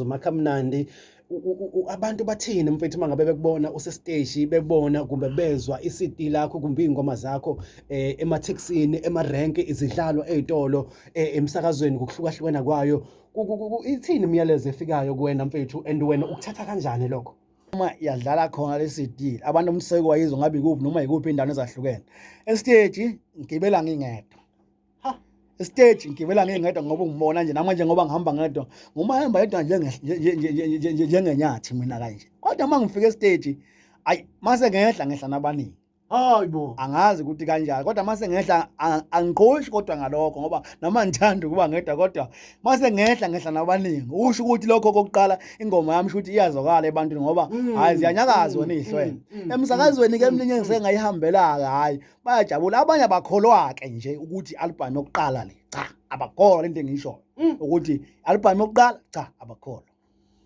Makhamnandi, abantu bathini mfethu uma ngabe bekubona usesiteshi, bebona kumbe bezwa i-CD lakho kumbe iy'ngoma zakho emathekisini, emarenki, izidlalwa ey'tolo, emsakazweni ngokuhlukahlukana kwayo? Ithini imiyalezo efikayo kuwena mfethu, and wena ukuthatha kanjani lokho? Uma yadlala khona le CD, abantu umseko wayizwa ngabe ikuphi noma ikuphi indawo ezahlukene. Esiteji ngigibela ngingedwa. Ha. Stage ngigibela ngingedwa ngoba ungibona nje namanje, ngoba ngihamba ngedwa, ngumahamba yedwa njengenyathi mina kanje. Kodwa uma ngifika estage, ayi, mase ngehla, ngehla nabaningi. Hayi bo. Angazi ukuthi kanjani, kodwa mase ngehla angiqoshi kodwa ngalokho, ngoba noma ngithanda ukuba ngedwa, kodwa mase ngehla, ngehla nabaningi. Usho ukuthi lokho kokuqala ingoma yami, sho ukuthi iyazwakala ebantwini, ngoba hayi, ziyanyakaza wena izihlwele. Emsakazweni ke eminye engise ngayihambela-ke, hhayi, bayajabula. Abanye abakholwa-ke nje ukuthi i-album yokuqala le. Cha, abakholwa lento engiyishoyo ukuthi i-album yokuqala. Cha, abakholwa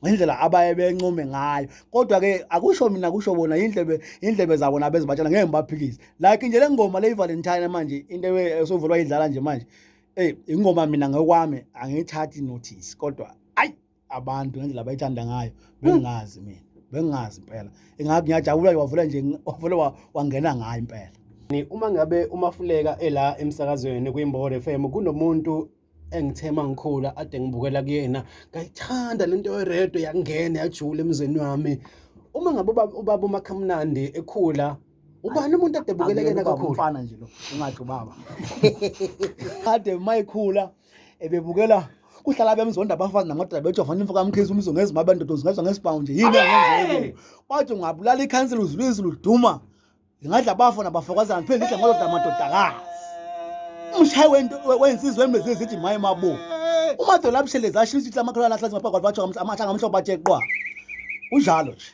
ngendlela abaye bencume ngayo. Kodwa-ke akusho mina, kusho bona, indlebe zabo nabo ezibatshela, ngeke ngibaphikise. Like nje le ngoma le i-Valentine manje, into esovele wayidlala nje manje, eyi, ingoma mina ngokwami angiyithathi notice, kodwa ayi, abantu ngendlela abayithanda ngayo, bengingazi mina, bengingazi impela. Ingakho ngiyajabula, wavula nje, wavule wangena ngayo impela. Uma ngabe uMafuleka ela emsakazweni kwiMbokodo FM, kunomuntu engithe mangikhula ade ngibukela kuyena, ngayithanda lento yeredo, yangena yajula emzweni wami. Uma ngabe ubaba uMakhamnandi ekhula, ubani umuntu ade ebukela kuyena kakhulu? Umfana nje lo, ungathi ubaba kade mayikhula ebebukela kuhlala bemzonda abafazi namadoda, bethi wafana imfo kaMkhize, umzungezi mabendoda uzungezwa ngesibhamu nje, yini engenzeka? Bathi ungabulala ikhansela, uzulizwe luduma, lingadla abafo nabafokazana, phela lidla madoda amadodakazi. Umshayi wento wensizwa emezi zithi maye mabo umadola abushelezi asho ukuthi amakholwa ahlathi ngapha kwathi amahlanga amhlophe athe qwa, kunjalo nje.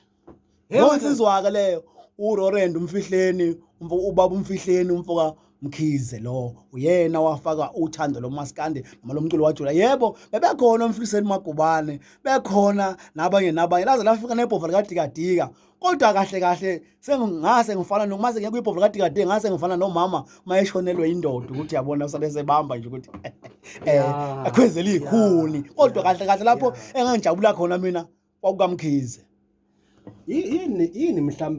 Loo nsizwa-ke leyo uRorend Umfihleni, ubaba Umfihleni, umfoka Mkhize, lo uyena wafaka uthando lomaskandi noma lomculo wajula. Yebo, bebekhona uMfihliseni Magubane, bekhona nabanye nabanye, laze lafika nebhova likadikadika. Kodwa kahle kahle sengingase ngifana noma sengiye kwibhova likadikadika, ngase ngifana nomama mayeshonelwe indoda, ukuthi yabona usale sebamba nje ukuthi akhwezela ikhuni. Kodwa kahle kahle lapho engangijabula khona mina kwakukaMkhize. Yini mhlambe?